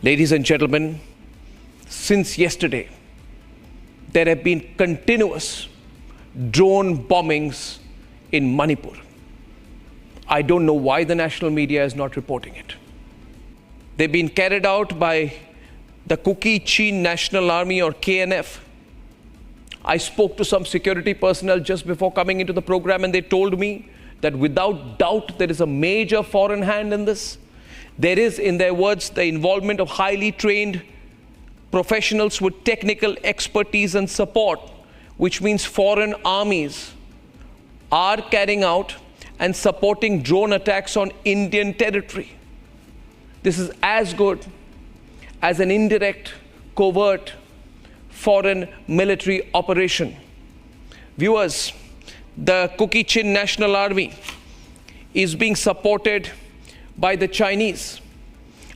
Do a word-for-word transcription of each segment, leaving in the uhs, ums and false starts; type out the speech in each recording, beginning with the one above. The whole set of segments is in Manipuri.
Ladies and gentlemen, since yesterday, there have been continuous drone bombings in Manipur. I don't know why the national media is not reporting it. They've been carried out by the Kuki Chin National Army, or K N F. I spoke to some security personnel just before coming into the program, and they told me that without doubt there is a major foreign hand in this. There is, in their words, the involvement of highly trained professionals with technical expertise and support, which means foreign armies are carrying out and supporting drone attacks on Indian territory. This is as good as an indirect, covert foreign military operation. Viewers, the Kuki Chin National Army is being supported by the Chinese.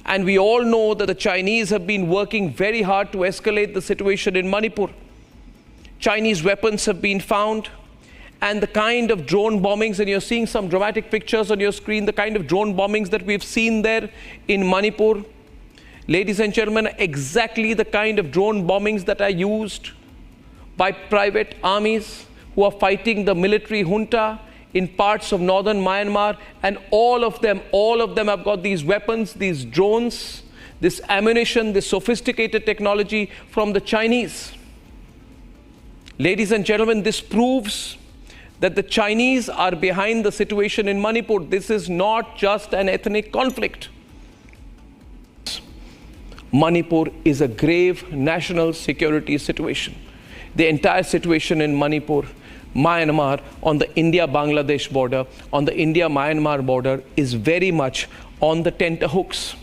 And we all know that the Chinese have been working very hard to escalate the situation in Manipur. Chinese weapons have been found, and the kind of drone bombings, and you're seeing some dramatic pictures on your screen, the kind of drone bombings that we've seen there in Manipur, ladies and gentlemen, exactly the kind of drone bombings that are used by private armies who are fighting the military junta in parts of northern Myanmar, and all of them, all of them have got these weapons, these drones, this ammunition, this sophisticated technology from the Chinese. Ladies and gentlemen, this proves that the Chinese are behind the situation in Manipur. This is not just an ethnic conflict. Manipur is a grave national security situation. The entire situation in Manipur, Myanmar, on the India-Bangladesh border, on the India-Myanmar border, is very much on the tenterhooks.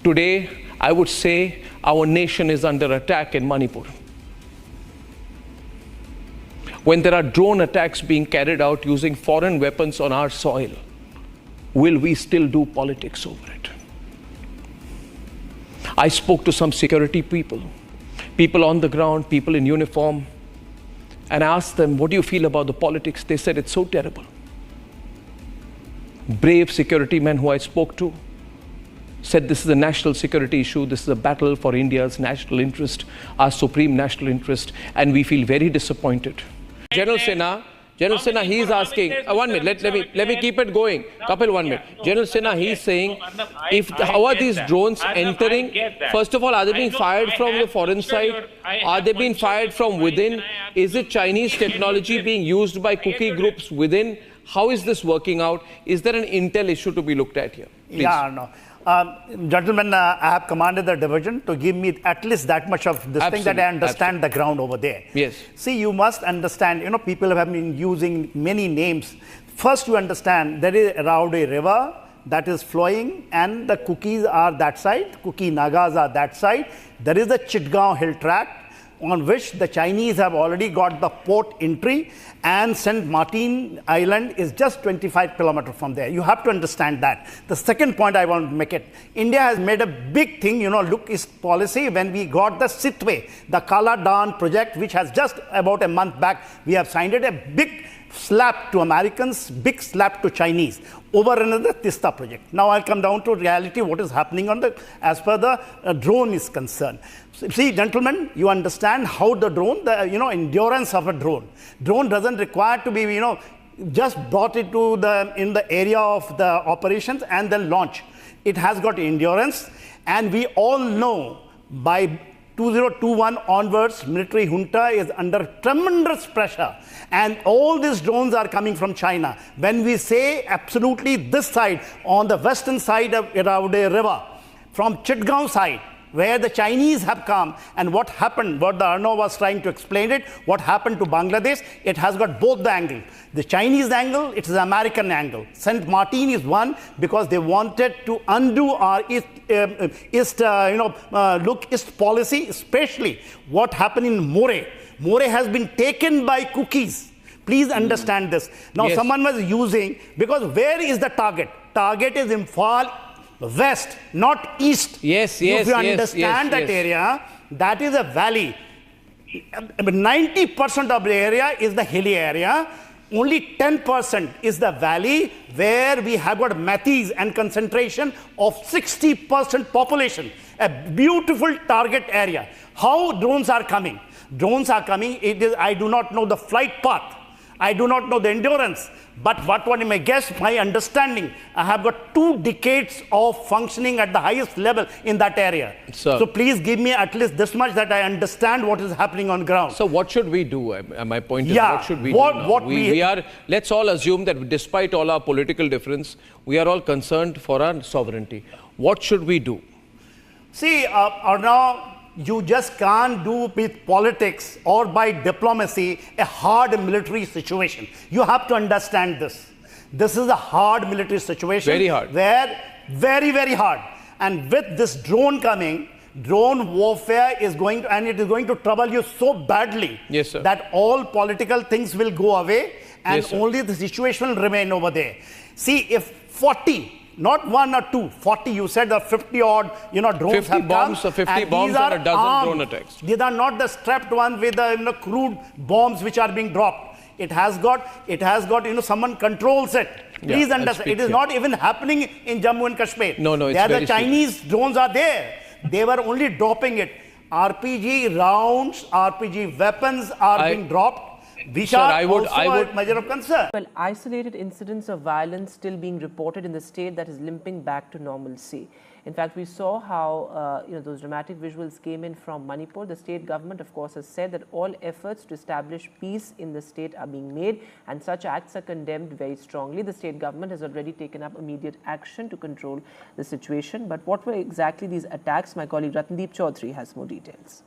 Today, I would say our nation is under attack in Manipur. When there are drone attacks being carried out using foreign weapons on our soil, will we still do politics over it? I spoke to some security people, people on the ground, people in uniform, and asked them, "What do you feel about the politics?" They said, "It's so terrible." Brave security men who I spoke to said this is a national security issue, this is a battle for India's national interest, our supreme national interest, and we feel very disappointed. General Sinha, General Sinha, he's asking. Uh, one minute. Let, let me let me keep it going. Kapil, one minute. General Sinha, he's saying, if how are these drones entering? First of all, are they being fired from the foreign side? Are they being fired from within? Is it Chinese technology being used by Kuki groups within? How is this working out? Is there an intel issue to be looked at here? Please. Yeah, no. Um, gentlemen, uh, I have commanded the division to give me at least that much of this thing that I Absolutely, understand the ground over there. Yes. See, you must understand, you know, people have been using many names. First, you understand there is Rauri River that is flowing, and the Kukis are that side, Kuki Nagas are that side. There is the Chitgaon Hill Tract, on which the Chinese have already got the port entry, and Saint Martin Island is just twenty-five kilometers from there. You have to understand that. The second point I want to make it, India has made a big thing, you know, look East policy when we got the Sitwe, the Kala Dhan project, which has just about a month back, we have signed it, a big slap to Americans, big slap to Chinese over another Teesta project. Now I'll come down to reality, what is happening on the, as per the uh, drone is concerned. See, gentlemen, you understand how the drone, the, you know, endurance of a drone. Drone doesn't require to be, you know, just brought it to the, in the area of the operations and then launch. It has got endurance, and we all know by two thousand twenty-one onwards, military junta is under tremendous pressure, and all these drones are coming from China. When we say absolutely this side, on the western side of Irrawaddy River, from Chitgaon side, where the Chinese have come, and what happened, what the Arnav was trying to explain it, what happened to Bangladesh, it has got both the angle. The Chinese angle, it is the American angle. Saint Martin is one because they wanted to undo our East, um, East uh, you know, uh, look East policy, especially what happened in Moreh. Moreh has been taken by Kukis. Please understand this. Now, Yes. someone was using, because where is the target? Target is Imphal West, not East. Yes, yes, If you yes, understand yes, that yes. area, that is a valley. Ninety percent of the area is the hilly area. Only ten percent is the valley where we have got Meiteis and concentration of sixty percent population, a beautiful target area. How drones are coming? Drones are coming. It is, I do not know the flight path. I do not know the endurance. But what one may guess, my understanding, I have got two decades of functioning at the highest level in that area. Sir. So please give me at least this much that I understand what is happening on ground. So what should we do? Uh, My point is, Yeah, what should we what- do now? what we, we- we are. Let's all assume that despite all our political difference, we are all concerned for our sovereignty. What should we do? See, uh, Arnav, you just can't do with politics or by diplomacy a hard military situation. You have to understand this. This is a hard military situation. Very hard. Where, very, very hard. And with this drone coming, drone warfare is going to, and it is going to trouble you so badly Yes, sir. that all political things will go away and Yes, sir. only the situation will remain over there. See, if forty, not one or two, forty, you said that fifty odd, you know, drones fifty have bombs, come, uh, fifty and bombs these and are a dozen armed. Drone attacks. These are not the strapped one with the, you know, crude bombs which are being dropped. It has got, it has got, you know, someone controls it. Yeah, Please I understand. speak It is here. Not even happening in Jammu and Kashmir. No, no, it's There the very serious. Chinese drones are there. They were only dropping it. R P G rounds, R P G weapons are I- being dropped, which Sir, are I would- also I would- a measure of concern. Well, isolated incidents of violence still being reported in the state that is limping back to normalcy. In fact, we saw how uh, you know those dramatic visuals came in from Manipur. The state government, of course, has said that all efforts to establish peace in the state are being made, and such acts are condemned very strongly. The state government has already taken up immediate action to control the situation. But what were exactly these attacks? My colleague Ratandeep Chaudhary has more details.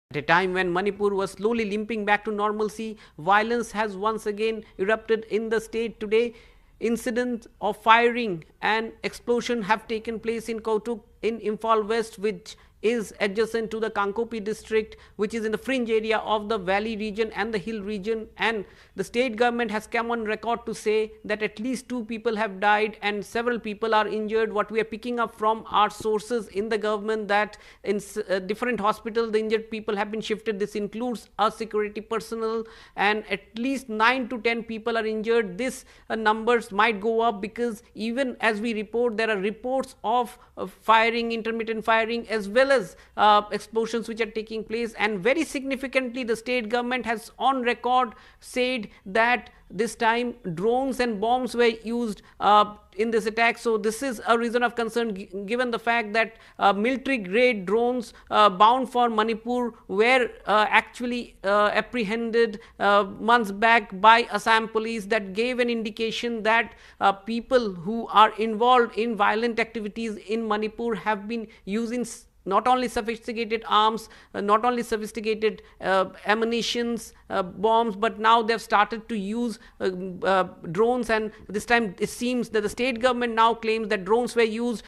At a time when Manipur was slowly limping back to normalcy, violence has once again erupted in the state today. Incidents of firing and explosion have taken place in Kautuk in Imphal West, which is adjacent to the Kangpokpi district, which is in the fringe area of the valley region and the hill region. And the state government has come on record to say that at least two people have died and several people are injured. What we are picking up from our sources in the government, that in s- uh, different hospitals, the injured people have been shifted. This includes our security personnel, and at least nine to ten people are injured. This uh, numbers might go up, because even as we report, there are reports of uh, firing, intermittent firing, as well as uh, explosions which are taking place. And very significantly, the state government has on record said that this time drones and bombs were used uh, in this attack. So this is a reason of concern, gi- given the fact that uh, military grade drones uh, bound for Manipur were uh, actually uh, apprehended uh, months back by Assam police. That gave an indication that uh, people who are involved in violent activities in Manipur have been using s- not only sophisticated arms, uh, not only sophisticated uh, ammunitions, uh, bombs, but now they've started to use uh, uh, drones. And this time, it seems that the state government now claims that drones were used.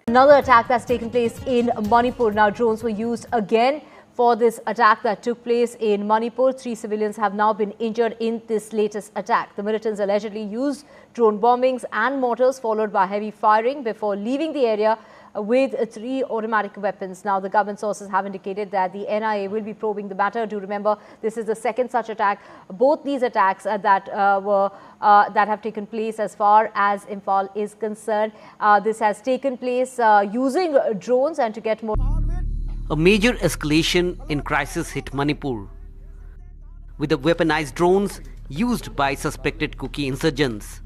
Another attack that's taken place in Manipur. Now, drones were used again for this attack that took place in Manipur. Three civilians have now been injured in this latest attack. The militants allegedly used drone bombings and mortars, followed by heavy firing, before leaving the area with three automatic weapons. Now, the government sources have indicated that the N I A will be probing the matter. Do remember, this is the second such attack. Both these attacks uh, that uh, were uh, that have taken place as far as Imphal is concerned. Uh, this has taken place uh, using uh, drones, and to get more. A major escalation in crisis hit Manipur, with the weaponized drones used by suspected Kuki insurgents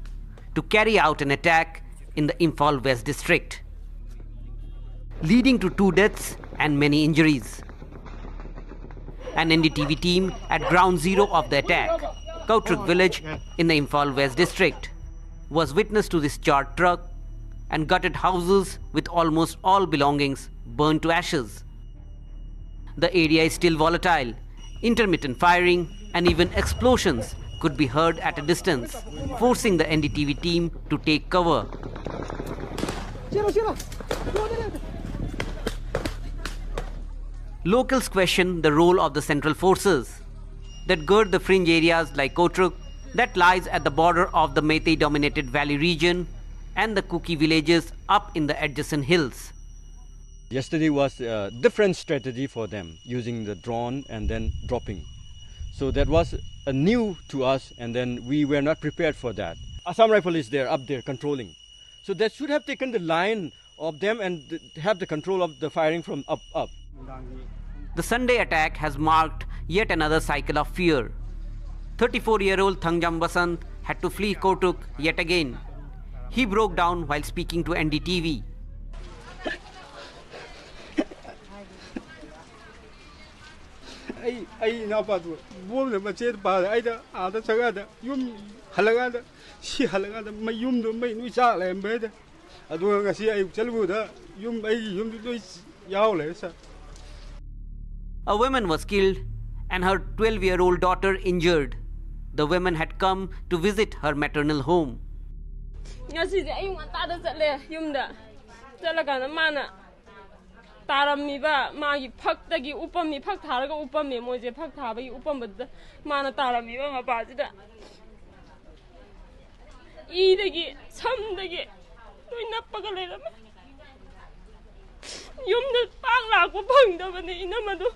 to carry out an attack in the Imphal West district, leading to two deaths and many injuries. An N D T V team at ground zero of the attack, Kautrik village in the Imphal West district, was witness to this charred truck and gutted houses with almost all belongings burned to ashes. The area is still volatile. Intermittent firing and even explosions could be heard at a distance, forcing the N D T V team to take cover. Locals question the role of the central forces that guard the fringe areas like Kotruk, that lies at the border of the Meitei-dominated valley region and the Kuki villages up in the adjacent hills. Yesterday was a different strategy for them, using the drone and then dropping. So that was a new to us, and then we were not prepared for that. Assam Rifle is there, up there, controlling. So they should have taken the line of them and th- have the control of the firing from up, up. The Sunday attack has marked yet another cycle of fear. thirty-four-year-old Thangjam Basant had to flee Kotruk yet again. He broke down while speaking to N D T V. ꯑꯩ ꯑꯩ ꯏꯅꯥꯎꯄꯥꯗꯨ ꯕꯣꯝꯅ ꯃꯆꯦꯗ ꯄꯥꯜꯂꯦ꯫ ꯑꯩꯗ ꯑꯥꯗ ꯆꯪꯉꯛꯑꯗ ꯌꯨꯝ ꯍꯜꯂꯛꯀꯥꯟꯗ ꯁꯤ ꯍꯜꯂꯛꯀꯥꯟꯗ ꯃꯩ ꯌꯨꯝꯗꯣ ꯃꯩ ꯂꯣꯏ ꯆꯥꯛ ꯂꯩꯔꯝꯕꯩꯗ꯫ ꯑꯗꯨꯒ ꯉꯁꯤ ꯑꯌꯨꯛ ꯆꯠꯂꯨꯕꯗ ꯌꯨꯝ ꯑꯩꯒꯤ ꯌꯨꯝꯗꯨ ꯂꯣꯏ ꯌꯥꯎ ꯂꯩꯔꯦ ꯁꯥꯔ꯫ A woman was killed and her twelve-year-old daughter injured. The women had come to visit her maternal home. ꯉꯁꯤꯁꯦ ꯑꯌꯨꯛ ꯉꯟꯇꯥꯗ ꯆꯠꯂꯦ ꯌꯨꯝꯗ꯫ ꯆꯠꯂꯀꯥꯟꯗ ꯃꯥꯅ ꯇꯥꯔꯝꯃꯤꯕ ꯃꯥꯒꯤ ꯐꯛꯇꯒꯤ ꯎꯞꯄꯝꯃꯤ, ꯐꯛ ꯊꯥꯔꯒ ꯎꯞꯄꯝꯃꯦ ꯃꯣꯏꯁꯦ꯫ ꯐꯛ ꯊꯥꯕꯒꯤ ꯎꯞꯄꯝꯕꯗꯨꯗ ꯃꯥꯅ ꯇꯥꯔꯝꯃꯤꯕ ꯃꯄꯥꯁꯤꯗ ꯏꯗꯒꯤ ꯁꯝꯗꯒꯤ ꯂꯣꯏ ꯅꯞꯄꯒ ꯂꯩꯔꯝꯃꯦ꯫ ꯌꯨꯝꯗ ꯄꯥꯛ ꯂꯥꯛꯄ ꯐꯪꯗꯕꯅꯦ ꯏꯅꯝꯃꯗꯣ꯫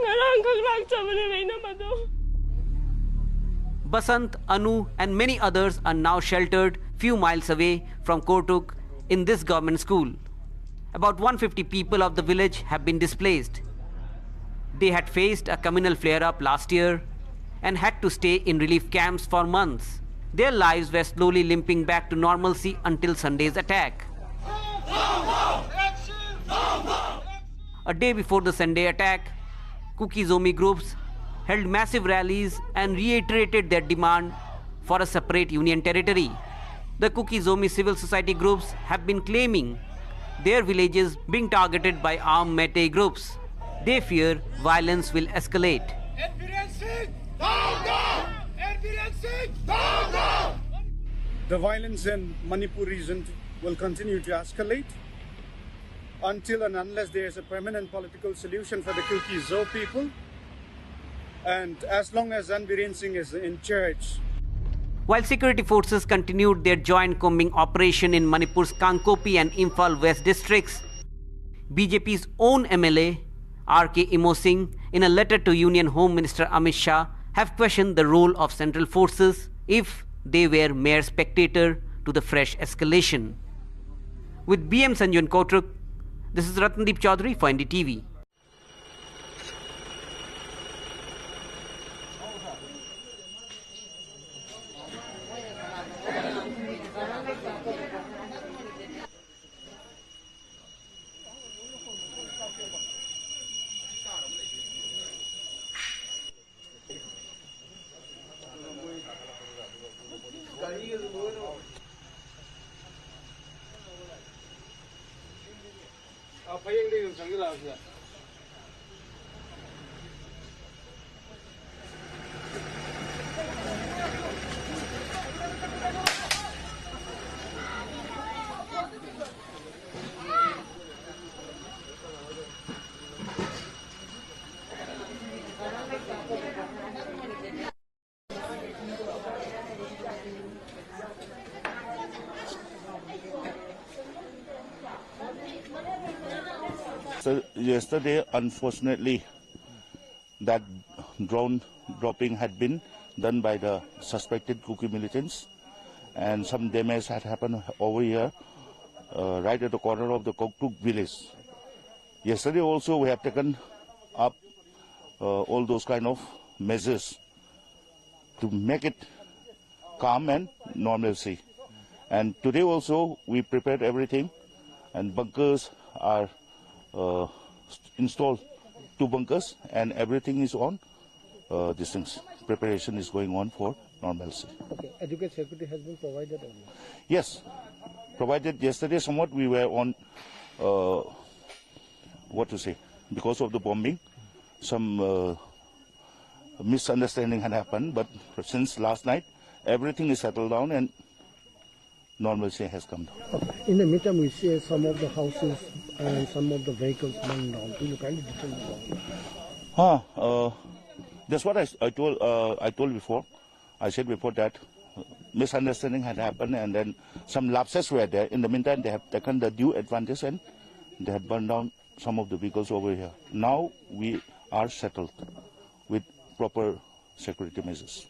ꯉꯔꯥꯡꯈꯛ ꯂꯥꯛꯆꯕꯅꯦꯕ ꯏꯅꯝꯃꯗꯣ꯫ Basant, Anu, and many others are now sheltered few miles away from Kotruk in this government school. About one fifty people of the village have been displaced. They had faced a communal flare up last year and had to stay in relief camps for months. Their lives were slowly limping back to normalcy until Sunday's attack. A day before the Sunday attack, Kuki Zomi groups held massive rallies and reiterated their demand for a separate union territory. The Kuki Zomi civil society groups have been claiming their villages being targeted by armed Meitei groups. They fear violence will escalate. Biren Singh, down, down! Biren Singh, down, down! The violence in Manipur region will continue to escalate until and unless there is a permanent political solution for the Kuki Zo people. And as long as N. Biren Singh is in charge, While security forces continued their joint combing operation in Manipur's Kangpokpi and Imphal West districts, B J P's own M L A R K Imosing, in a letter to Union Home Minister Amit Shah, have questioned the role of central forces if they were mere spectator to the fresh escalation. With B M Sanjuan Kotruk, this is Ratandeep Chaudhary for N D T V. So yesterday, unfortunately, that drone dropping had been done by the suspected Kuki militants, and some damage had happened over here, uh, right at the corner of the Koktuk village. Yesterday also, we have taken up uh, all those kind of measures to make it calm and normalcy. And today also, we prepared everything, and bunkers are uh, installed, two bunkers, and everything is on. Uh, these things, preparation is going on for normalcy. Okay, adequate security has been provided or not? Yes, provided yesterday somewhat we were on, uh, what to say, because of the bombing, some uh, misunderstanding had happened, but since last night, everything is settled down and normalcy has come down. In the meantime, we see some of the houses and some of the vehicles burned down. Will you kindly detail more? Huh, uh, that's what I, I told, uh, I told before. I said before that misunderstanding had happened and then some lapses were there. In the meantime, they have taken the due advantage and they have burned down some of the vehicles over here. Now we are settled with proper security measures.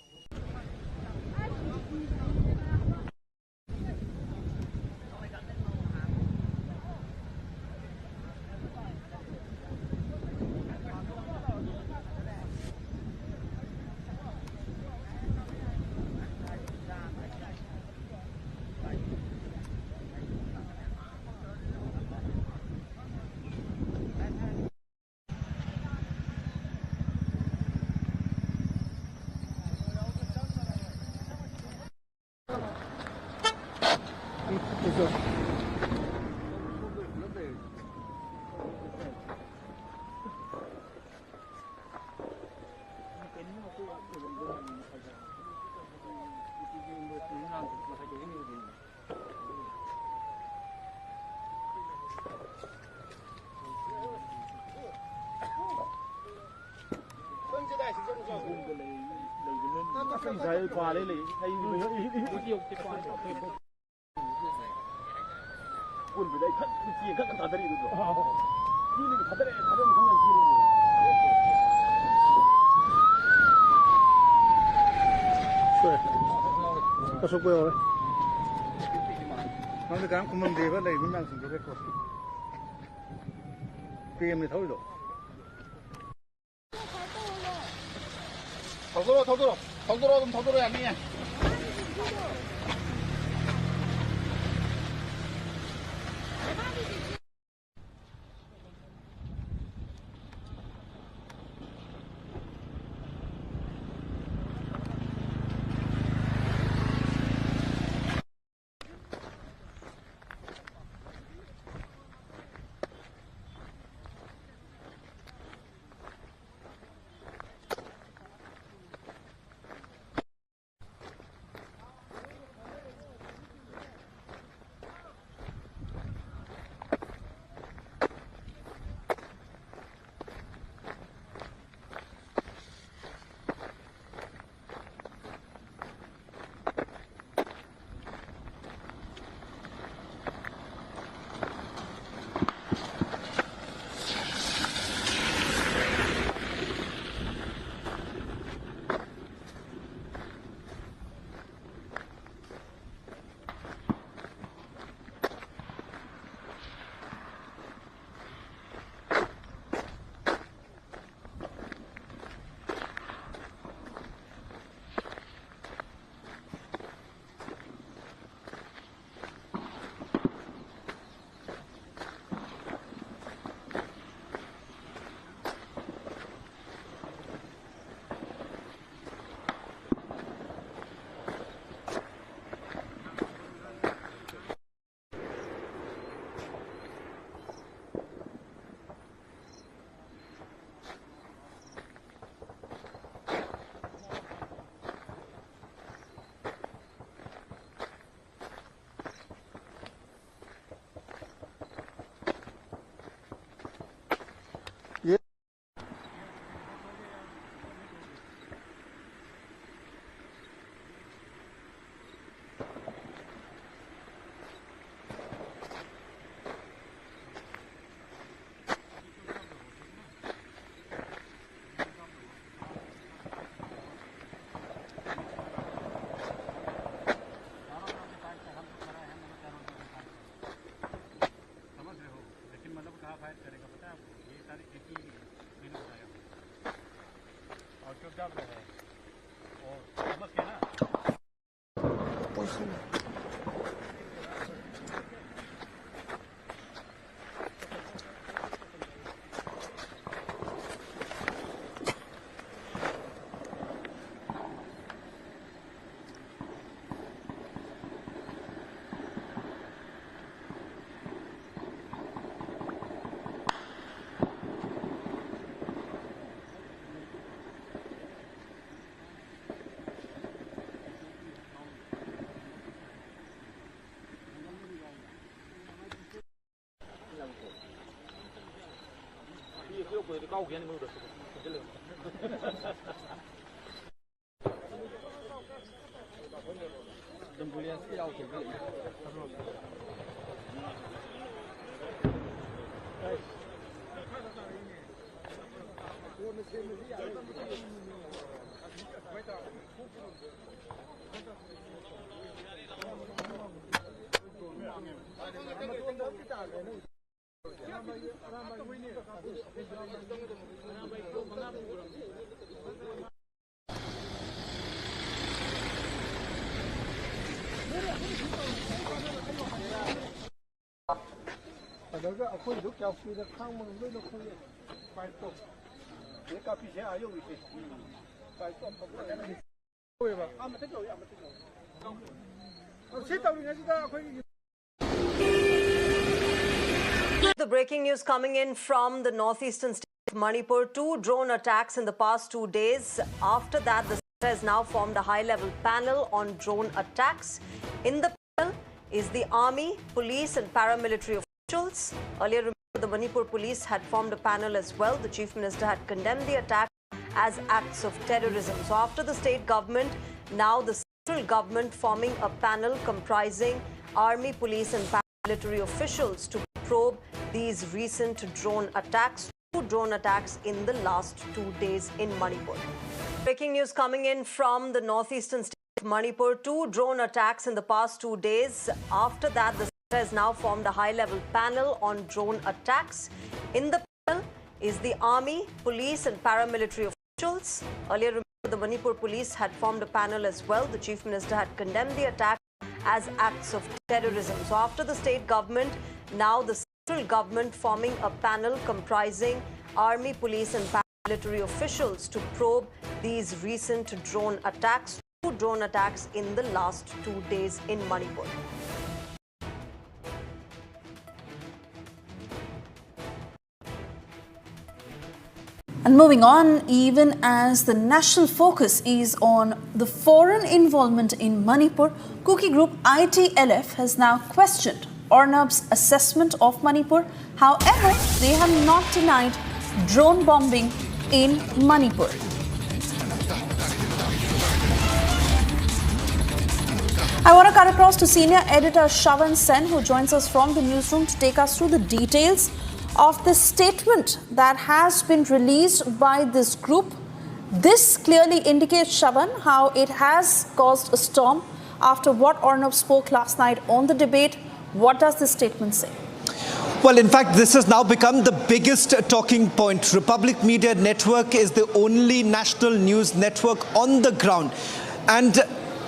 ꯁꯣꯏ꯫ ꯑꯁꯣꯛꯄ ꯌꯥꯎꯔꯦ꯫ ꯈꯪꯗꯦ, ꯀꯅꯥꯝ ꯈꯨꯝꯃꯝꯗꯦꯕ, ꯂꯩꯔꯤꯕ ꯃꯌꯥꯝꯁꯤꯡꯗꯣ ꯔꯦꯀꯣꯔꯠ꯫ ꯄ꯭ꯔꯦꯝꯅꯦ ꯊꯧꯔꯤꯗꯣ꯫ ꯊꯧꯗꯣꯔꯛꯑꯣ, ꯊꯧꯗꯣꯔꯛꯑꯣ꯫ ꯊꯧꯗꯣꯔꯛꯑꯣ, ꯑꯗꯨꯝ ꯊꯧꯗꯣꯔꯛꯑꯣ, ꯌꯥꯅꯤꯌꯦ꯫ मतलब कहाँ फायर करेगा पता है आपको? ये सारी खेती ही है, मैंने बताया। और चुपचाप रहे। और समझ गए ना? ꯑꯗꯨꯒ ꯑꯩꯈꯣꯏꯁꯨ ꯀꯌꯥꯝ ꯀꯨꯏꯅ ꯈꯥꯡꯕ ꯉꯝꯗꯣꯏꯅꯣ ꯈꯪꯗꯦ꯫ ꯄꯥꯏꯞꯇꯣ꯫ ꯑꯗꯩ ꯀꯥꯞꯄꯤꯁꯦ ꯑꯥ ꯌꯧꯔꯤꯁꯦ꯫ ꯄꯥꯏꯞꯇꯣ ꯑꯐꯕ ꯌꯥꯝ ꯂꯩ꯫ ꯑꯥ ꯃꯊꯛ ꯌꯧꯔꯤ, ꯑꯥ ꯃꯊꯛ ꯌꯧꯔꯤ꯫ ꯑꯗꯨ ꯁꯤ ꯇꯧꯔꯤꯉꯩꯁꯤꯗ ꯑꯩꯈꯣꯏꯒꯤ The breaking news coming in from the northeastern state of Manipur. Two drone attacks in the past two days. After that, the state has now formed a high-level panel on drone attacks. In the panel is the army, police, and paramilitary officials. Earlier, remember, the Manipur police had formed a panel as well. The chief minister had condemned the attack as acts of terrorism. So, after the state government, now the central government forming a panel comprising army, police, and paramilitary officials to probe these recent drone attacks, two drone attacks in the last two days in Manipur. Breaking news coming in from the northeastern state of Manipur. Two drone attacks in the past two days. After that, the has now formed a high-level panel on drone attacks. In the panel is the army, police, and paramilitary officials. Earlier, remember, the Manipur police had formed a panel as well. The chief minister had condemned the attack as acts of terrorism. So, after the state government, now the central government forming a panel comprising army, police, and paramilitary officials to probe these recent drone attacks, two drone attacks in the last two days in Manipur. And moving on, even as the national focus is on the foreign involvement in Manipur, Kuki group I T L F has now questioned Arnab's assessment of Manipur. However, they have not denied drone bombing in Manipur. I want to cut across to senior editor Shravan Sen, who joins us from the newsroom to take us through the details of the statement that has been released by this group. This clearly indicates, Shravan, how it has caused a storm after what Arnab spoke last night on the debate. What does this statement say? Well, in fact, this has now become the biggest talking point. Republic Media Network is the only national news network on the ground. And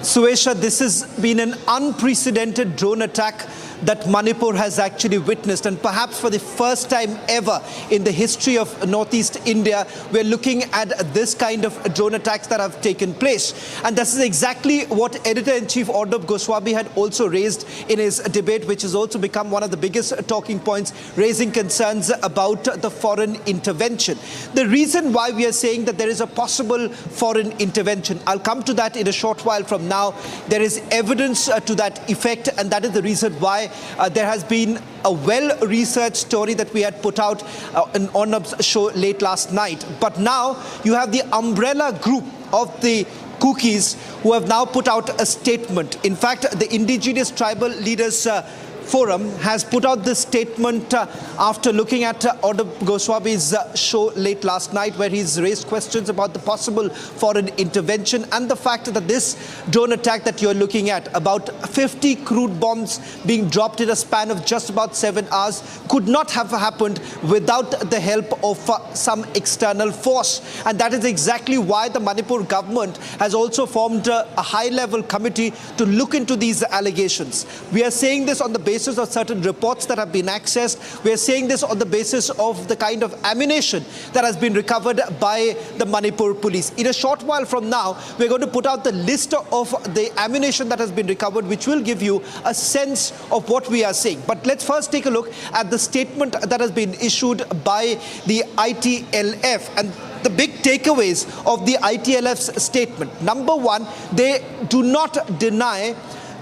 Suesha, this has been an unprecedented drone attack that Manipur has actually witnessed. And perhaps for the first time ever in the history of Northeast India, we're looking at this kind of drone attacks that have taken place. And this is exactly what editor-in-chief Arnab Goswami had also raised in his debate, which has also become one of the biggest talking points, raising concerns about the foreign intervention. The reason why we are saying that there is a possible foreign intervention, I'll come to that in a short while from now. There is evidence uh, to that effect, and that is the reason why uh, there has been a well-researched story that we had put out uh, in Arnab's show late last night. But now you have the umbrella group of the Kukis who have now put out a statement. In fact, the indigenous tribal leaders uh, Forum has put out this statement uh, after looking at uh, Arnab Goswami's uh, show late last night, where he's raised questions about the possible foreign intervention and the fact that this drone attack that you're looking at, about fifty crude bombs being dropped in a span of just about seven hours, could not have happened without the help of uh, some external force. And that is exactly why the Manipur government has also formed uh, a high-level committee to look into these allegations. We are saying this on the basis of certain reports that have been accessed. We are saying this on the basis of the kind of ammunition that has been recovered by the Manipur police. In a short while from now, we're going to put out the list of the ammunition that has been recovered, which will give you a sense of what we are saying. But let's first take a look at the statement that has been issued by the I T L F and the big takeaways of the I T L F's statement. Number one, they do not deny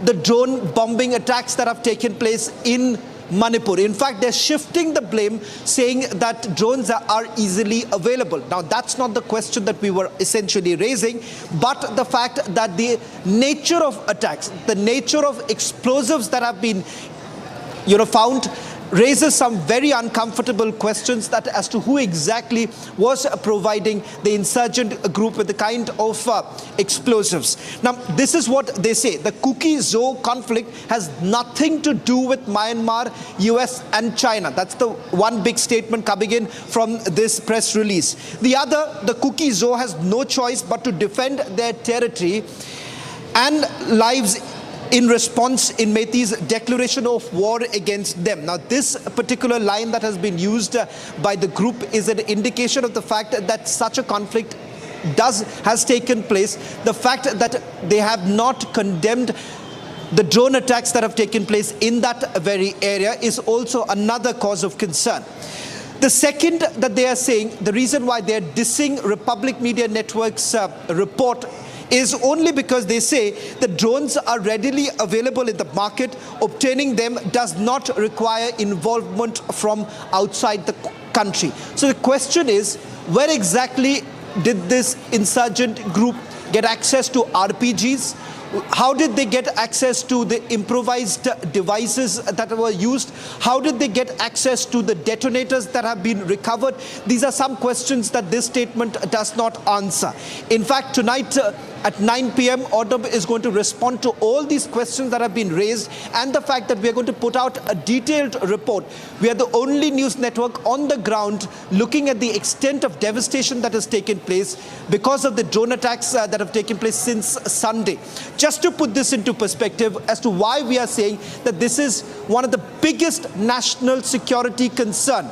the drone bombing attacks that have taken place in Manipur. In fact, they're shifting the blame, saying that drones are, are easily available. Now, that's not the question that we were essentially raising, but the fact that the nature of attacks, the nature of explosives that have been, you know, found raises some very uncomfortable questions that as to who exactly was providing the insurgent group with the kind of uh, explosives. Now, this is what they say. The Kuki-Zo conflict has nothing to do with Myanmar, U S and China. That's the one big statement coming in from this press release. The other, the Kuki-Zo has no choice but to defend their territory and lives in response in Meiteis' declaration of war against them. Now, this particular line that has been used uh, by the group is an indication of the fact that such a conflict does has taken place. The fact that they have not condemned the drone attacks that have taken place in that very area is also another cause of concern. The second that they are saying, the reason why they are dissing Republic Media Network's uh, report is only because they say the drones are readily available in the market. Obtaining them does not require involvement from outside the country. So the question is, where exactly did this insurgent group get access to R P Gs? How did they get access to the improvised devices that were used? How did they get access to the detonators that have been recovered? These are some questions that this statement does not answer. In fact, tonight, uh, at nine p m, Ordnance is going to respond to all these questions that have been raised, and the fact that we are going to put out a detailed report. We are the only news network on the ground looking at the extent of devastation that has taken place because of the drone attacks, uh, that have taken place since Sunday. Just to put this into perspective as to why we are saying that this is one of the biggest national security concern,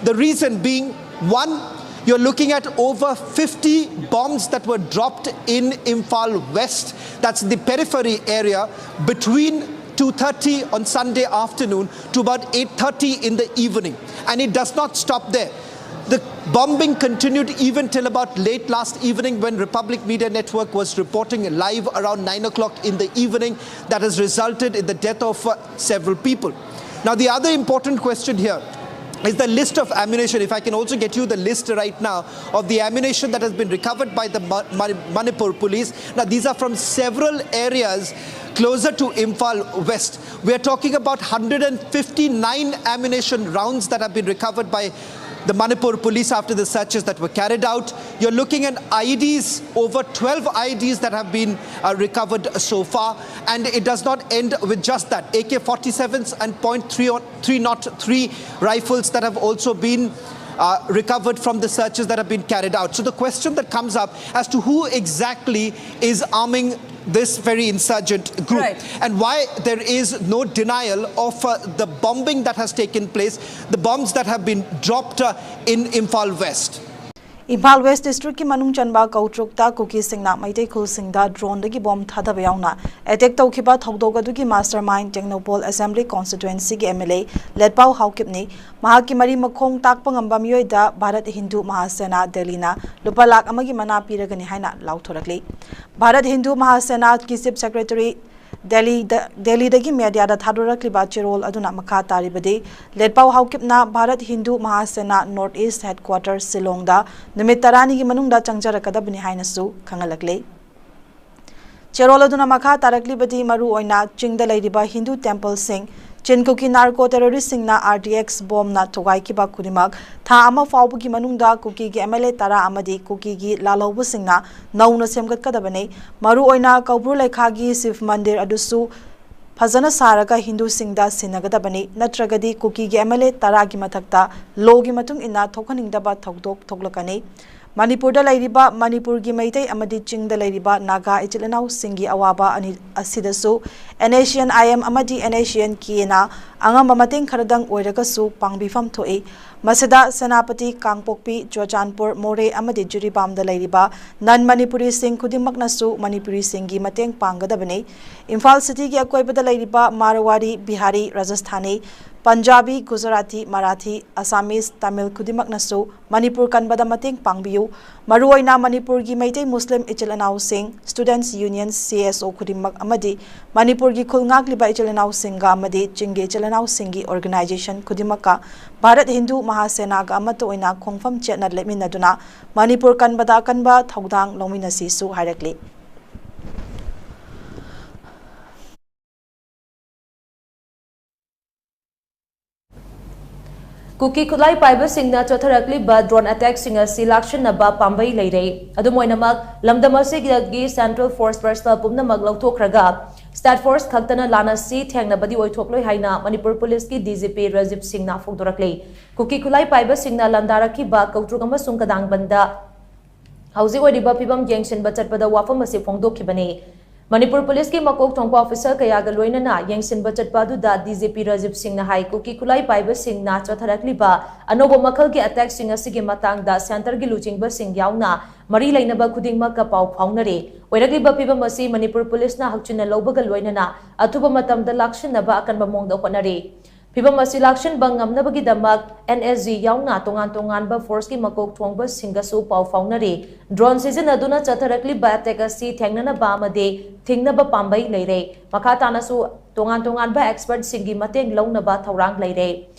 the reason being, one, you're looking at over fifty bombs that were dropped in Imphal West, that's the periphery area, between two thirty on Sunday afternoon to about eight thirty in the evening. And it does not stop there. The bombing continued even till about late last evening, when Republic Media Network was reporting live around nine o'clock in the evening. That has resulted in the death of, uh, several people. Now, the other important question here is the list of ammunition. If I can also get you the list right now of the ammunition that has been recovered by the Ma-, Mani-, Manipur police. Now, these are from several areas closer to Imphal West. We are talking about one hundred fifty-nine ammunition rounds that have been recovered by the Manipur police after the searches that were carried out. You're looking at I E Ds, over twelve I E Ds that have been, uh, recovered so far. And it does not end with just that. A K forty-sevens and point three on, three not three rifles that have also been, uh, recovered from the searches that have been carried out. So the question that comes up as to who exactly is arming this very insurgent group, Right. and why there is no denial of, uh, the bombing that has taken place, the bombs that have been dropped, uh, in Imphal West. Imphal west ꯗꯤꯁꯇ꯭ꯔꯤꯛꯀꯤ ꯃꯅꯨꯡ ꯆꯟꯕ ꯀꯧꯇ꯭ꯔꯨꯛꯇ ꯀꯨꯀꯤꯁꯤꯡꯅ ꯃꯩꯇꯩ ꯈꯨꯜꯁꯤꯡꯗ ꯗ꯭ꯔꯣꯟꯗꯒꯤ ꯕꯣꯝ ꯊꯥꯗꯕ ꯌꯥꯎꯅ ꯑꯦꯇꯦꯛ ꯇꯧꯈꯤꯕ ꯊꯧꯗꯣꯛ ꯑꯗꯨꯒꯤ ꯃꯥꯁꯇꯔ ꯃꯥꯏꯟ ꯇꯦꯡꯅꯧꯄꯜ ꯑꯦꯁꯦꯝꯕ꯭ꯂꯤ ꯀꯣꯟꯁꯇꯤꯇ꯭ꯋꯦꯟꯁꯤꯒꯤ ꯑꯦꯝ ꯑꯦꯜ ꯑꯦ ꯂꯦꯠꯄꯥꯎ ꯍꯥꯎꯀꯤꯞꯅꯤ꯫ ꯃꯍꯥꯛꯀꯤ ꯃꯔꯤ ꯃꯈꯣꯡ ꯇꯥꯛꯄ ꯉꯝꯕ ꯃꯤꯑꯣꯏꯗ ꯚꯥꯔꯠ ꯍꯤꯟꯗꯨ ꯃꯍꯥꯁꯦꯅꯥ ꯗꯦꯜꯂꯤꯅ ꯂꯨꯄꯥ ꯂꯥꯈ ꯑꯃꯒꯤ ꯃꯅꯥ ꯄꯤꯔꯒꯅꯤ ꯍꯥꯏꯅ ꯂꯥꯎꯊꯣꯔꯛꯂꯤ꯫ ꯚꯥꯔꯠ ꯍꯤꯟꯗꯨ ꯃꯍꯥꯁꯦꯅꯥꯒꯤ ꯆꯤꯐ ꯁꯦꯀ꯭ꯔꯦꯇꯔꯤ ꯗꯦꯜꯂꯤꯗ, ꯗꯦꯜꯂꯤꯗꯒꯤ ꯃꯦꯗꯤꯌꯥꯗ ꯊꯥꯗꯣꯔꯛꯂꯤꯕ ꯆꯦꯔꯣꯜ ꯑꯗꯨꯅ ꯃꯈꯥ ꯇꯥꯔꯤꯕꯗꯤ, ꯂꯦꯠꯄꯥꯎ ꯍꯥꯎꯀꯤꯞꯅ Bharat Hindu Mahasena north east headquarter ꯁꯤꯂꯣꯡꯗ ꯅꯨꯃꯤꯠ ꯇꯔꯥꯅꯤꯒꯤ ꯃꯅꯨꯡꯗ ꯆꯪꯖꯔꯛꯀꯗꯕꯅꯤ ꯍꯥꯏꯅꯁꯨ ꯈꯪꯍꯜꯂꯛꯂꯤ꯫ ꯆꯦꯔꯣꯜ ꯑꯗꯨꯅ ꯃꯈꯥ ꯇꯥꯔꯛꯂꯤꯕꯗꯤ ꯃꯔꯨ ꯑꯣꯏꯅ ꯆꯤꯡꯗ ꯂꯩꯔꯤꯕ ꯍꯤꯟꯗꯨ ꯇꯦꯝꯄꯜꯁꯤꯡ, ꯆꯤꯟ ꯀꯨꯀꯤ ꯅꯥꯔꯀꯣ ꯇꯦꯔꯣꯔꯤꯁꯁꯤꯡꯅ ꯑꯥꯔ ꯗꯤ ꯑꯦꯛꯁ ꯕꯣꯝꯅ ꯊꯨꯒꯥꯏꯈꯤꯕ ꯈꯨꯗꯤꯡꯃꯛ ꯊꯥ ꯑꯃ ꯐꯥꯎꯕꯒꯤ ꯃꯅꯨꯡꯗ ꯀꯨꯀꯤꯒꯤ ꯑꯦꯝ ꯑꯦꯜ ꯑꯦ ꯇꯔꯥ ꯑꯃꯗꯤ ꯀꯨꯀꯤꯒꯤ ꯂꯥꯜꯍꯧꯕꯁꯤꯡꯅ ꯅꯧꯅ ꯁꯦꯝꯒꯠꯀꯗꯕꯅꯤ꯫ ꯃꯔꯨ ꯑꯣꯏꯅ ꯀꯧꯕ꯭ꯔꯨ ꯂꯩꯈꯥꯒꯤ ꯁꯤꯕ ꯃꯟꯗꯤꯔ ꯑꯗꯨꯁꯨ ꯐꯖꯅ ꯁꯥꯔꯒ ꯍꯤꯟꯗꯨꯁꯤꯡꯗ ꯁꯤꯟꯅꯒꯗꯕꯅꯤ, ꯅꯠꯇ꯭ꯔꯒꯗꯤ ꯀꯨꯀꯤꯒꯤ ꯑꯦꯝ ꯑꯦꯜ ꯑꯦ ꯇꯔꯥꯒꯤ ꯃꯊꯛꯇ ꯂꯣꯒꯤ ꯃꯇꯨꯡ ꯏꯟꯅ ꯊꯣꯛꯍꯟꯅꯤꯡꯗꯕ ꯊꯧꯗꯣꯛ ꯊꯣꯛꯂꯛꯀꯅꯤ꯫ ꯃꯅꯤꯄꯨꯔꯗ ꯂꯩꯔꯤꯕ ꯃꯅꯤꯄꯨꯔꯒꯤ ꯃꯩꯇꯩ ꯑꯃꯗꯤ ꯆꯤꯡꯗ ꯂꯩꯔꯤꯕ ꯅꯥꯒꯥ ꯏꯆꯤꯜ ꯏꯅꯥꯎꯁꯤꯡꯒꯤ ꯑꯋꯥꯕ ꯑꯅꯤ ꯑꯁꯤꯗꯁꯨ N S C N I M ꯑꯃꯗꯤ ꯑꯦꯟ ꯑꯦꯁ ꯁꯤ ꯑꯦꯟ ꯀꯦꯅ ꯑꯉꯝꯕ ꯃꯇꯦꯡ ꯈꯔꯗꯪ ꯑꯣꯏꯔꯒꯁꯨ ꯄꯥꯡꯕꯤꯐꯝ ꯊꯣꯛꯏ꯫ ꯃꯁꯤꯗ ꯁꯦꯅꯥꯄꯇꯤ, ꯀꯥꯡꯄꯣꯛꯄꯤ, ꯆꯨꯔꯆꯥꯟꯄꯨꯔ, ꯃꯣꯔꯦ ꯑꯃꯗꯤ ꯖꯤꯔꯤꯕꯥꯝꯗ ꯂꯩꯔꯤꯕ ꯅꯟ ꯃꯅꯤꯄꯨꯔꯤꯁꯤꯡ ꯈꯨꯗꯤꯡꯃꯛꯅꯁꯨ ꯃꯅꯤꯄꯨꯔꯤꯁꯤꯡꯒꯤ ꯃꯇꯦꯡ ꯄꯥꯡꯒꯗꯕꯅꯤ꯫ ꯏꯝꯐꯥꯜ ꯁꯤꯇꯤꯒꯤ ꯑꯀꯣꯏꯕꯗ ꯂꯩꯔꯤꯕ ꯃꯥꯔꯋꯥꯔꯤ, ꯕꯤꯍꯥꯔꯤ, ꯔꯥꯖꯁꯊꯥꯅꯤ, ꯄꯟꯖꯥꯕꯤ, ꯒꯨꯖꯔꯥꯇꯤ, ꯃꯔꯥꯊꯤ, ꯑꯁꯥꯃꯤꯁ, ꯇꯥꯃꯤꯜ ꯈꯨꯗꯤꯡꯃꯛꯅꯁꯨ ꯃꯅꯤꯄꯨꯔ ꯀꯟꯕꯗ ꯃꯇꯦꯡ ꯄꯥꯡꯕꯤꯌꯨ꯫ ꯃꯔꯨꯑꯣꯏꯅ ꯃꯅꯤꯄꯨꯔꯒꯤ ꯃꯩꯇꯩ ꯃꯨꯁꯂꯤꯝ ꯏꯆꯤꯜ ꯏꯅꯥꯎꯁꯤꯡ, Students Union, C S O ꯈꯨꯗꯤꯡꯃꯛ ꯑꯃꯗꯤ ꯃꯅꯤꯄꯨꯔꯒꯤ ꯈꯨꯜ ꯉꯥꯛꯂꯤꯕ ꯏꯆꯤꯜ ꯏꯅꯥꯎꯁꯤꯡꯒ ꯑꯃꯗꯤ ꯆꯤꯡꯒꯤ ꯏꯆꯤꯜ ꯏꯅꯥꯎꯁꯤꯡꯒꯤ organization ꯈꯨꯗꯤꯡꯃꯛꯀ ꯚꯥꯔꯠ ꯍꯤꯟꯗꯨ ꯃꯍꯥꯁꯦꯅꯥꯒ ꯑꯃꯠꯇ ꯑꯣꯏꯅ ꯈꯣꯡꯐꯝ ꯆꯦꯠꯅ ꯂꯦꯞꯃꯤꯟꯅꯗꯨꯅ ꯃꯅꯤꯄꯨꯔ ꯀꯟꯕꯗ ꯑꯀꯟꯕ ꯊꯧꯗꯥꯡ ꯂꯧꯃꯤꯟꯅꯁꯤꯁꯨ ꯍꯥꯏꯔꯛꯂꯤ꯫ ꯀꯨꯀꯤ ꯈꯨꯠꯂꯥꯏ ꯄꯥꯏꯕꯁꯤꯡꯅ ꯆꯠꯊꯔꯛꯂꯤꯕ drone attackꯁꯤꯡ ꯑꯁꯤ ꯂꯥꯛꯁꯤꯟꯅꯕ ꯄꯥꯝꯕꯩ ꯂꯩꯔꯦ꯫ ꯑꯗꯨꯝ ꯑꯣꯏꯅꯃꯛ, ꯂꯝꯗꯝ ꯑꯁꯤꯗꯒꯤ Central Force personnel ꯄꯨꯝꯅꯃꯛ ꯂꯧꯊꯣꯛꯈ꯭ꯔꯒ State Force ꯈꯛꯇꯅ ꯂꯥꯟ ꯑꯁꯤ ꯊꯦꯡꯅꯕꯗꯤ ꯑꯣꯏꯊꯣꯛꯂꯣꯏ ꯍꯥꯏꯅ ꯃꯅꯤꯄꯨꯔ ꯄꯨꯂꯤꯁꯀꯤ D G P ꯔꯥꯖꯤꯕ ꯁꯤꯡꯅ ꯐꯣꯡꯗꯣꯔꯛꯂꯤ꯫ ꯀꯨꯀꯤ ꯈꯨꯠꯂꯥꯏ ꯄꯥꯏꯕꯁꯤꯡꯅ ꯂꯥꯟꯗꯥꯔꯛꯈꯤꯕ ꯀꯧꯇ꯭ꯔꯨꯛ ꯑꯃꯁꯨꯡ ꯀꯗꯥꯡꯕꯟꯗ ꯍꯧꯖꯤꯛ ꯑꯣꯏꯔꯤꯕ ꯐꯤꯕꯝ ꯌꯦꯡꯁꯤꯟꯕ ꯆꯠꯄꯗ ꯋꯥꯐꯝ ꯑꯁꯤ ꯐꯣꯡꯗꯣꯛꯈꯤꯕꯅꯤ꯫ ꯃꯅꯤꯄꯨꯔ ꯄꯨꯂꯤꯁꯀꯤ ꯃꯀꯣꯛ ꯊꯣꯡꯕ officer ꯀꯌꯥꯒ ꯂꯣꯏꯅꯅ ꯌꯦꯡꯁꯤꯟꯕ ꯆꯠꯄ ꯑꯗꯨꯗ D G P ꯔꯥꯖꯤꯕ ꯁꯤꯡꯅ ꯍꯥꯏ, ꯀꯨꯀꯤ ꯈꯨꯠꯂꯥꯏ ꯄꯥꯏꯕꯁꯤꯡꯅ ꯆꯠꯊꯔꯛꯂꯤꯕ ꯑꯅꯧꯕ ꯃꯈꯜꯒꯤ attackꯁꯤꯡ ꯑꯁꯤꯒꯤ ꯃꯇꯥꯡꯗ centreꯒꯤ ꯂꯨꯆꯤꯡꯕꯁꯤꯡ ꯌꯥꯎꯅ ꯃꯔꯤ ꯂꯩꯅꯕ ꯈꯨꯗꯤꯡꯃꯛꯀ ꯄꯥꯎ ꯐꯥꯎꯅꯔꯦ꯫ ꯑꯣꯏꯔꯛꯂꯤꯕ ꯐꯤꯕꯝ ꯑꯁꯤ ꯃꯅꯤꯄꯨꯔ ꯄꯨꯂꯤꯁꯅ ꯍꯛꯆꯤꯟꯅ ꯂꯧꯕꯒ ꯂꯣꯏꯅꯅ ꯑꯊꯨꯕ ꯃꯇꯝꯗ ꯂꯥꯛꯁꯤꯟꯅꯕ ꯑꯀꯟꯕ ꯃꯑꯣꯡꯗ ꯍꯣꯠꯅꯔꯤ꯫ ꯐꯤꯕꯝ ꯑꯁꯤ ꯂꯥꯛꯁꯤꯟꯕ ꯉꯝꯅꯕꯒꯤꯗꯃꯛ N S G ꯌꯥꯎꯅ ꯇꯣꯉꯥꯟ ꯇꯣꯉꯥꯟꯕ forceꯀꯤ ꯃꯀꯣꯛ ꯊꯣꯡꯕꯁꯤꯡꯒꯁꯨ ꯄꯥꯎ ꯐꯥꯎꯅꯔꯤ꯫ Drone ꯁꯤꯖꯤꯟꯅꯗꯨꯅ ꯆꯠꯊꯔꯛꯂꯤꯕ attack ꯑꯁꯤ ꯊꯦꯡꯅꯅꯕ ꯑꯃꯗꯤ ꯊꯤꯡꯅꯕ ꯄꯥꯝꯕꯩ ꯂꯩꯔꯦ꯫ ꯃꯈꯥ ꯇꯥꯅꯁꯨ ꯇꯣꯉꯥꯟ ꯇꯣꯉꯥꯟꯕ expertꯁꯤꯡꯒꯤ ꯃꯇꯦꯡ ꯂꯧꯅꯕ ꯊꯧꯔꯥꯡ ꯂꯩꯔꯦ꯫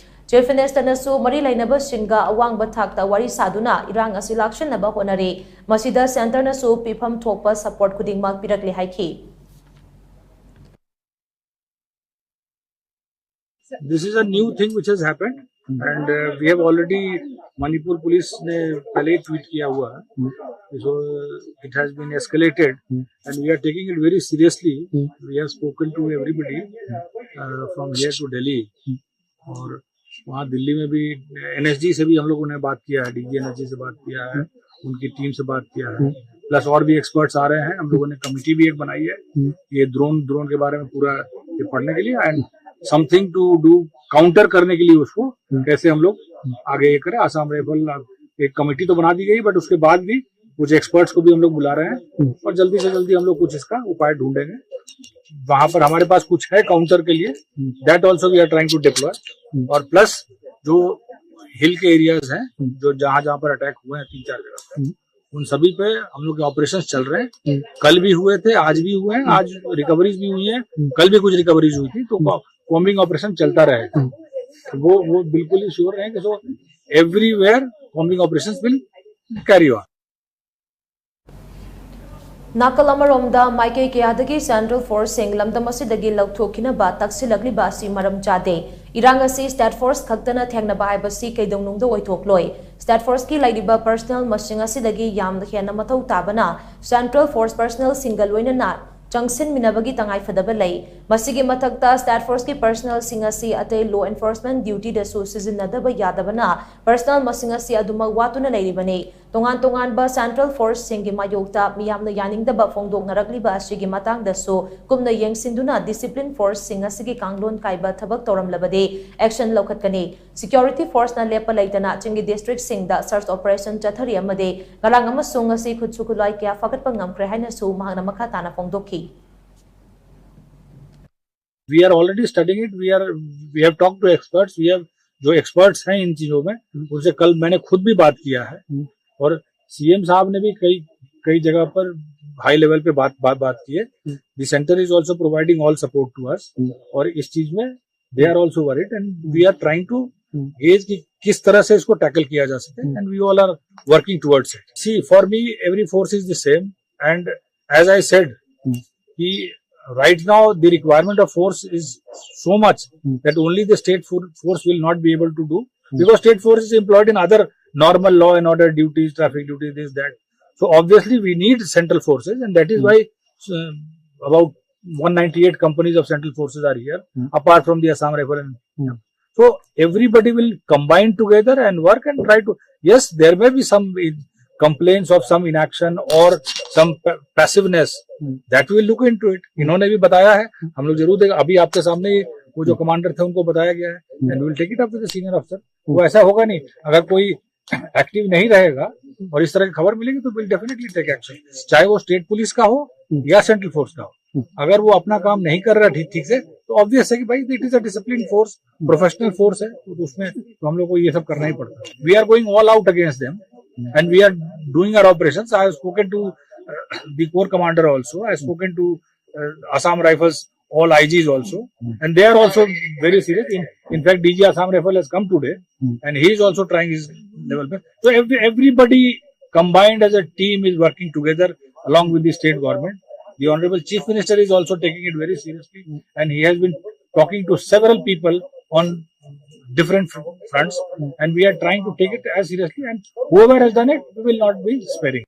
ꯆꯤꯐ ꯃꯤꯅꯤꯁꯇꯔꯅꯁꯨ ꯃꯔꯤ ꯂꯩꯅꯕꯁꯤꯡꯒ ꯑꯋꯥꯡꯕ ꯊꯥꯛꯇ ꯋꯥꯔꯤ ꯁꯥꯗꯨꯅ ꯏꯔꯥꯡ ꯑꯁꯤ ꯂꯥꯛꯁꯤꯟꯅꯕ ꯍꯣꯠꯅꯔꯤ꯫ ꯃꯁꯤꯗ ꯁꯦꯟꯇꯔꯅꯁꯨ ꯄꯤꯐꯝ ꯊꯣꯛꯄ ꯁꯄꯣꯔꯠ ꯈꯨꯗꯤꯡꯃꯛ ꯄꯤꯔꯛꯂꯦ ꯍꯥꯏꯈꯤ꯫ This is a new thing which has happened, and uh, we have already, Manipur police ने पहले ही ट्वीट किया हुआ है, so it has been escalated, and we are taking it very seriously. We have spoken to everybody from here to Delhi, और वहाँ दिल्ली में भी एनएसजी से भी हम लोगों ने बात किया है, डीजी एनएसजी से बात किया है, उनकी टीम से बात किया है, प्लस और भी एक्सपर्ट्स आ रहे हैं। हम लोगों ने कमेटी भी एक बनाई है ये ड्रोन ड्रोन के बारे में पूरा ये पढ़ने के लिए, and something to do, counter करने के लिए उसको कैसे हम लोग आगे ये करें। आसाम राइफल एक कमेटी तो बना दी गई, बट उसके बाद भी कुछ एक्सपर्ट्स को भी हम लोग बुला रहे हैं और जल्दी से जल्दी हम लोग कुछ इसका उपाय ढूंढेंगे। वहां पर हमारे पास कुछ है काउंटर के लिए, that also we are trying to deploy। और प्लस जो हिल के एरियाज हैं, जो जहां जहां पर अटैक हुए हैं तीन चार जगह पर, उन सभी पे हम लोग के ऑपरेशन चल रहे हैं। कल भी हुए थे, आज भी हुए हैं, आज रिकवरीज भी हुई है, कल भी कुछ रिकवरीज हुई थी, तो कॉम्बिंग ऑपरेशन चलता रहेगा। वो वो बिल्कुल ही श्योर है कि so everywhere combing operations will carry on. ꯅꯥꯀꯜ ꯑꯃꯔꯣꯝꯗ, ꯃꯥꯏꯀꯩ ꯀꯌꯥꯗꯒꯤ ꯁꯦꯟꯇ꯭ꯔꯦꯜ ꯐꯣꯔꯁꯁꯤꯡ ꯂꯝꯗꯝ ꯑꯁꯤꯗꯒꯤ ꯂꯧꯊꯣꯛꯈꯤꯅꯕ ꯇꯛꯁꯤꯜꯂꯛꯂꯤꯕ ꯑꯁꯤ ꯃꯔꯝ ꯆꯥꯗꯦ꯫ ꯏꯔꯥꯡ ꯑꯁꯤ ꯁ꯭ꯇꯦꯠ ꯐꯣꯔꯁ ꯈꯛꯇꯅ ꯊꯦꯡꯅꯕ ꯍꯥꯏꯕꯁꯤ ꯀꯩꯗꯧꯅꯨꯡꯗ ꯑꯣꯏꯊꯣꯛꯂꯣꯏ꯫ ꯁ꯭ꯇꯦꯠ ꯐꯣꯔꯁꯀꯤ ꯂꯩꯔꯤꯕ ꯄꯔꯁꯅꯦꯜ ꯃꯁꯤꯡ ꯑꯁꯤꯗꯒꯤ ꯌꯥꯝꯅ ꯍꯦꯟꯅ ꯃꯊꯧ ꯇꯥꯕꯅ ꯁꯦꯟꯇ꯭ꯔꯦꯜ ꯐꯣꯔꯁ ꯄꯔꯁꯅꯦꯜꯁꯤꯡꯒ ꯂꯣꯏꯅꯅ ꯆꯪꯁꯤꯟꯃꯤꯟꯅꯕꯒꯤ ꯇꯉꯥꯏꯐꯗꯕ ꯂꯩ꯫ ꯃꯁꯤꯒꯤ ꯃꯊꯛꯇ, ꯁ꯭ꯇꯦꯠ ꯐꯣꯔꯁꯀꯤ ꯄꯔꯁꯅꯦꯜꯁꯤꯡ ꯑꯁꯤ ꯑꯇꯩ ꯂꯣ ꯑꯦꯟꯐꯣꯔꯁꯃꯦꯟ ꯗ꯭ꯌꯨꯇꯤꯗꯁꯨ ꯁꯤꯖꯤꯟꯅꯗꯕ ꯌꯥꯗꯕꯅ ꯄꯔꯁꯅꯦꯜ ꯃꯁꯤꯡ ꯑꯁꯤ ꯑꯗꯨꯃꯛ ꯋꯥꯠꯇꯨꯅ ꯂꯩꯔꯤꯕꯅꯤ꯫ ꯇꯣꯉꯥꯟ ꯇꯣꯉꯥꯟꯕ ꯁꯦꯟꯇ꯭ꯔꯦꯜ ꯐꯣꯔꯁꯁꯤꯡꯒꯤ ꯃꯥꯌꯣꯛꯇ ꯃꯤꯌꯥꯝꯅ ꯌꯥꯅꯤꯡꯗꯕ ꯐꯣꯡꯗꯣꯛꯅꯔꯛꯂꯤꯕ ꯑꯁꯤꯒꯤ ꯃꯇꯥꯡꯗꯁꯨ ꯀꯨꯞꯅ ꯌꯦꯡꯁꯤꯟꯗꯨꯅ ꯗꯤꯁꯤꯄ꯭ꯂꯤꯟ ꯐꯣꯔꯁꯁꯤꯡ ꯑꯁꯤꯒꯤ ꯀꯥꯡꯂꯣꯟ ꯀꯥꯏꯕ ꯊꯕꯛ ꯇꯧꯔꯝꯂꯕꯗꯤ ꯑꯦꯛꯁꯟ ꯂꯧꯈꯠꯀꯅꯤ꯫ ꯁꯤꯀ꯭ꯌꯨꯔꯤꯇꯤ ꯐꯣꯔꯁꯅ ꯂꯦꯞꯄ ꯂꯩꯇꯅ ꯆꯤꯡꯒꯤ ꯗꯤꯁꯇ꯭ꯔꯤꯛꯁꯤꯡꯗ ꯁꯔꯆ ꯑꯣꯄꯔꯦꯁꯟ ꯆꯠꯊꯔꯤ ꯑꯃꯗꯤ ꯉꯔꯥꯡ ꯑꯃꯁꯨ ꯉꯁꯤ ꯈꯨꯠꯁꯨ ꯈꯨꯠꯂꯥꯏ ꯀꯌꯥ ꯐꯥꯒꯠꯄ ꯉꯝꯈ꯭ꯔꯦ ꯍꯥꯏꯅꯁꯨ ꯃꯍꯥꯛꯅ ꯃꯈꯥ ꯇꯥꯅ ꯐꯣꯡꯗꯣꯛꯈꯤ꯫ We are already studying it. We are, we have talked to experts. We have, जो एक्सपर्ट्स हैं इन चीजों में, उनसे कल मैंने खुद भी बात किया है। और सीएम साहब ने भी कई कई जगह पर हाई लेवल पे बात बात बात की है। The center is also providing all support to us। और इस चीज में they are also worried and we are trying to gauge कि किस तरह से इसको टैकल किया जा सके, and we all are working towards it. See, for me, every force is the same, and as I said, कि right now the requirement of force is so much that only the state for- force will not be able to do, because state force is employed in other normal law and order duties, traffic duties, this, that. So obviously we need central forces, and that is why uh, about one ninety-eight companies of central forces are here, apart from the Assam Rifle. And so everybody will combine together and work and try to. Yes, there may be some complaints of some inaction or some passiveness. That we'll look into it. इन्होंने भी बताया है, हम लोग जरूर देखें. अभी आपके सामने ही वो जो कमांडर थे उनको बताया गया है, and we'll take it up with the senior officer. वो ऐसा होगा नहीं, अगर कोई एक्टिव नहीं रहेगा और इस तरह की खबर मिलेगी तो we'll definitely take action, चाहे वो स्टेट पुलिस का हो या सेंट्रल फोर्स का हो. अगर वो अपना काम नहीं कर रहा ठीक ठीक से, तो ऑब्वियस है कि भाई, it is a disciplined force, professional force है, तो उसमें तो हम लोग को ये सब करना ही पड़ता है. We are going all out against them and we are doing our operations. I have spoken to the corps commander also. I have spoken to Assam Rifles, all I Gs also, and they are also very serious. In, in fact, D G Assam Rifle has come today, and he is also trying his level best. So every, everybody combined as a team is working together along with the state government. The Honorable Chief Minister is also taking it very seriously, and he has been talking to several people on different fr- fronts, and we are trying to take it as seriously. And whoever has done it, we will not be sparing.